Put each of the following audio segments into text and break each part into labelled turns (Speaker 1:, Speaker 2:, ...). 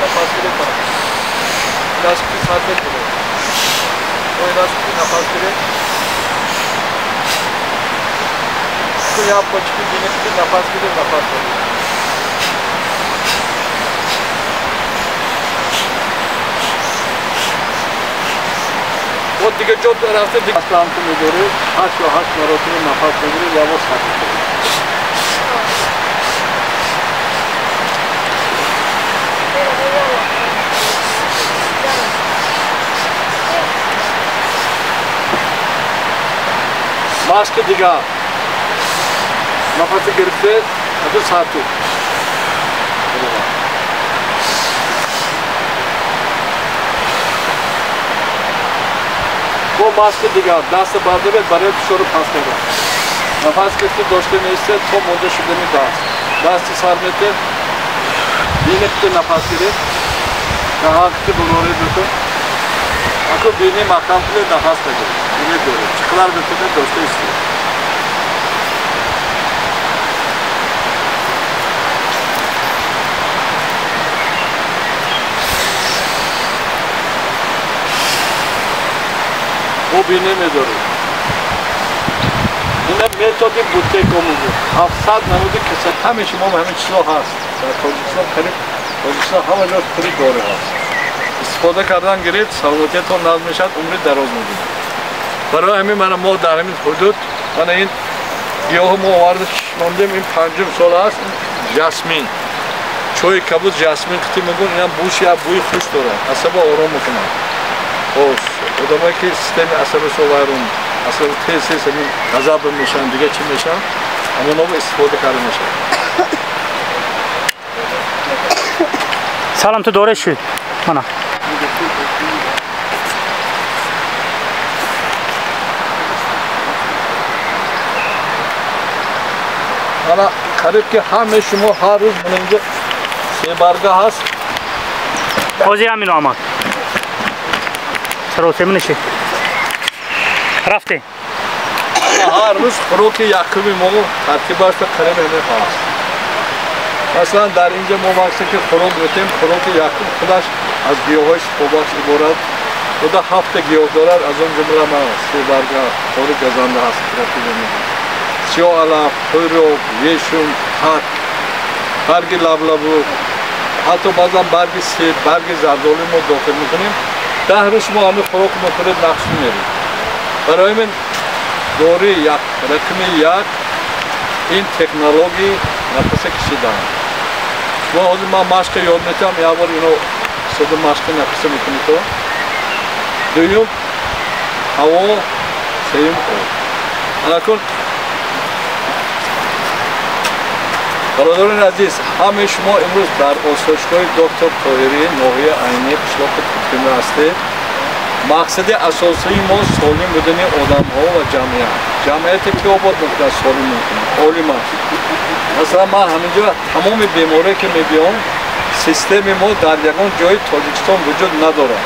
Speaker 1: Нафас гиред, даст сар бедоред. Даст нафас гиред. Я почти бинед, нафас гиред, нафас доред. Вот дига ҷо рафта дига аслан ту медоред, 8 ё 8 маротиба нафас мегиред, явош сар мекунед. Машқи дигар. Нафаси гирифте, аду сарту. Бо машқи дигар, даст бардоред барои фишору паст кардан. Нафас гирифте дошта меистед то монда шудани даст. Дасти сар метед, бинед нафас гиред, даҳан қити буроред битун. Аку бини маҳкам кунед, нафас нагиред. Бинед доред. Чӣ қадар метавонед дошта истед. Бо бине медоред. Ина методи бутек омӯзед. 700 намуди касал. Ҳамаи шумо ҳамин чизҳо ҳаст. Дар Тоҷикистон қариб Тоҷикистон ҳама ҷо пули дору ҳаст. Истифода кардан гиред, саломатиятон назм мешавад, умри дароз мебинед. Барои ҳамин мана мо дар ҳамин ҳудуд мана ин гиёҳо мо оварда шишондем, ин 5 сол аст, жасмин. Чойи кабуд жасмин қити мегӯн, инам бӯш як бӯи хуш дорад, асабо ором мекунад. Боз одамое ки системаи асабашон вайрон, асаб тез тез ҳамин ғазаб мешаванд, дига чӣ мешаванд, ҳамонҳоро истифода карда мешавад.
Speaker 2: Салам ту доре шуд. Мана.
Speaker 1: Ана қариб ки ҳамаи шумо ҳар рӯз мана инҷо себарга ҳаст.
Speaker 2: Ҳозир ҳамин омад. Саросема нишед. Рафтем.
Speaker 1: Ҳар рӯз хӯроки якуми мо таркибаш ба қариб ҳамин ҳаст. Масалан дар инҷо мо вақте ки хӯрок метем, хӯроки якум худаш аз гиёҳҳои шифобахш иборат буда, 7 гиёҳ дорад, аз он ҷумла ман себарга, хори газанда ҳаст, крапива мегӯям. Сиёҳ алаф, қӯйроқ, ешум, хак, барги лаблабу, ҳатто баъзан барги себ, барги зардолу мо дохил мекунем. 10 рӯз шумо ҳамин хӯрок мехӯред, нақш мемеред. Барои ҳамин дори як, рақами як ин технологияи нафаса кашидан. Шумо ҳозир ман машқа ёд метиҳам, як бор ино сода машқи нафаса мекунед то. Дуюм ҳаво, сеюм об. Анакун бародарони азиз, ҳамаи шумо имрӯз дар осоишгоҳи доктор Тоҳирӣ ноҳияи Айнӣ қишлоқи Қутбина ҳастед. Мақсади асосии мо солим будани одамҳо ва ҷамъият. Ҷамъияте ки обод мекунад, солим мекунад, олим аст. Масалан, ман ҳаминҷо тамоми беморие ки мебиём, системи мо дар ягон ҷои Тоҷикистон вуҷуд надорад.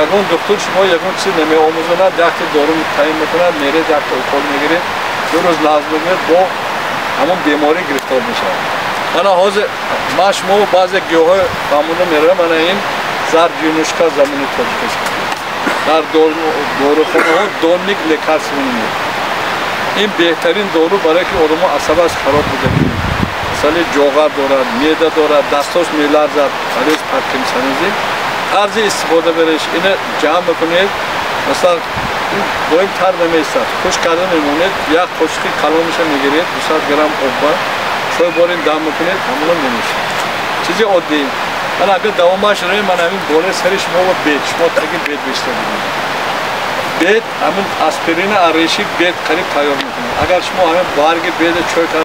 Speaker 1: Ягон духтур шумо ягон чиз намеомӯзонад, якте дору таъин мекунад, меред, якте укол мегиред, 2 рӯз назм мекунед, бо ҳамон беморӣ гирифтор мешавад. Мана ҳозир ман шумо баъзе гиёҳҳои фаҳмонда меравам, мана ин зарҷюнушка замони тоҷикистон. Дар дорухонаҳо донник лекарство мемонад. Ин беҳтарин дору барое ки одамо асабаш хароб буда. Масалан ҷоғар дорад, меъда дорад, дастош меларзад, болез паркинсонизм. Тарзи истифода бариш ина ҷамъ мекунед, масалан доим тар намеистад, хушк карда мемонед, як қошиқи калониша мегиред, 200 грамм обба, чой борин дам мекунед, ҳамоно менӯшед. Чизи оддӣ. Ман агар давомаш равем, ман ҳамин болаи сари шумо ва бед, шумо таги бед бештар мебинед. Бед, ҳамин аспирина аз реши бед қариб тайёр мекунад. Агар шумо ҳамин барги беда чой карда